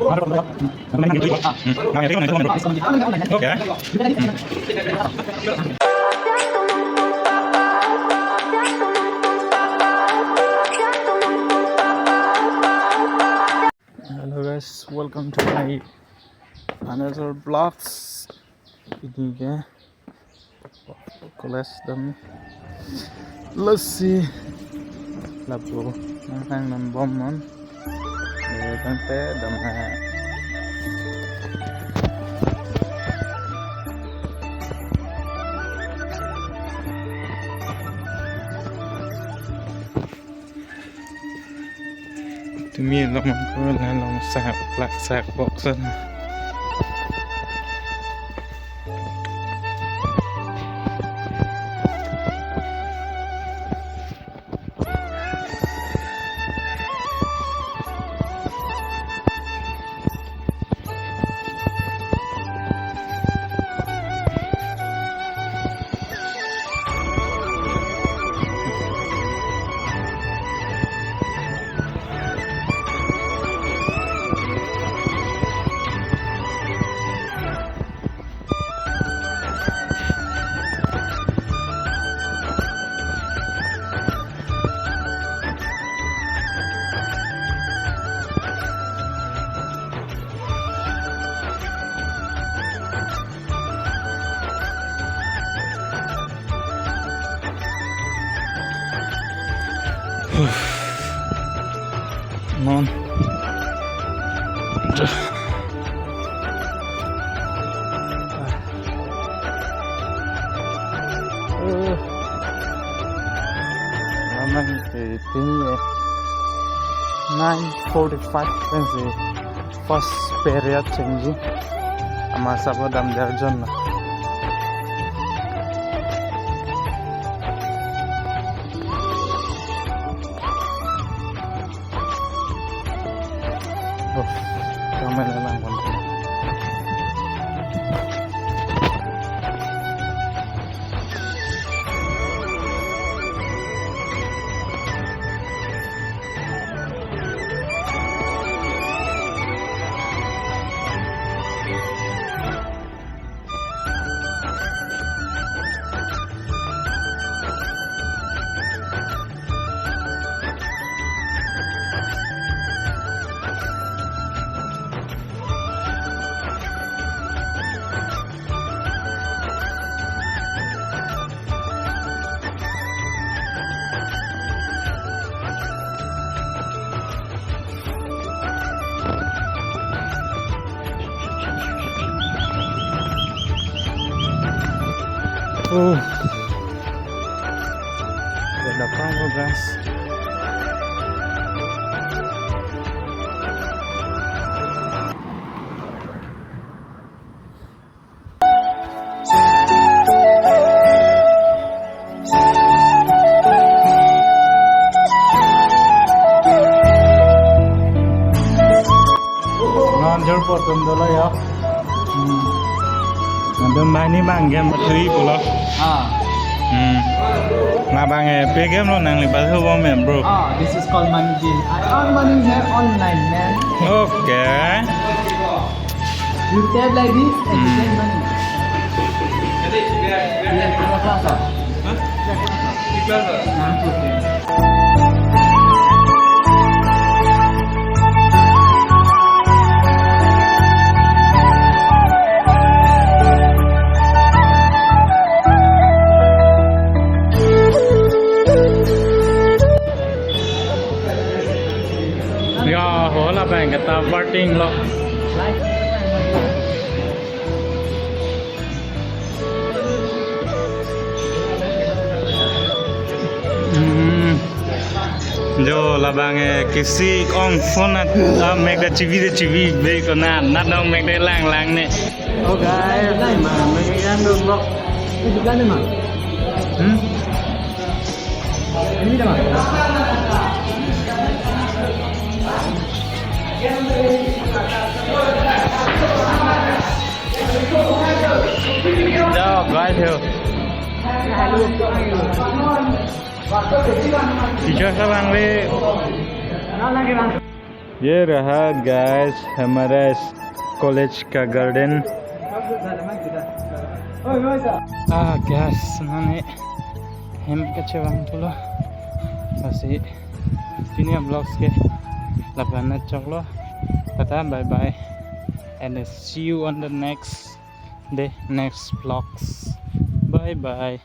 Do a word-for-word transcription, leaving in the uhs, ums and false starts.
Okay. Hello guys, welcome to my another vlogs. Pini ke college dam, lasi lapu nang nang non bom non. Ni tangte dam ha. Tumi along ko la along sak plak sak box an. Non. Naman si pini eh, nine forty-five pensi first period chengji. Amat asap damjar jonna. Oh, kami na lang konti. Oh. Ada apa, guys? Non jor po tum dolo ya. Hmm. Nandun mani bang game battery pulo. Ah. Hmm. Labang eh, pe game lo nangli balhu bom em, bro? Ah, this is called money game. I earn money here online, man. Okay. You tap like this and you Hmm. get money. Hah? Nah, okay. Ya, hola bang, kata parting lo. Hmm. Jo, labang eh, kisi ong phone at, ah, mega T V de T V be ko na, na dong mega lang lang ne. Oh, guys, ma, mega yan dong lo. Hmm? Ini dah, ma. Jao, guys, yo. Teacher sab vangve. ये रहा गाइस हमारा कॉलेज का garden. Ah guys, mane hem kachevang thulo. Lasi pini a-vlogs ke lapu-an choklo. Tata, bye bye, and see you on the next day, next vlogs. Bye bye.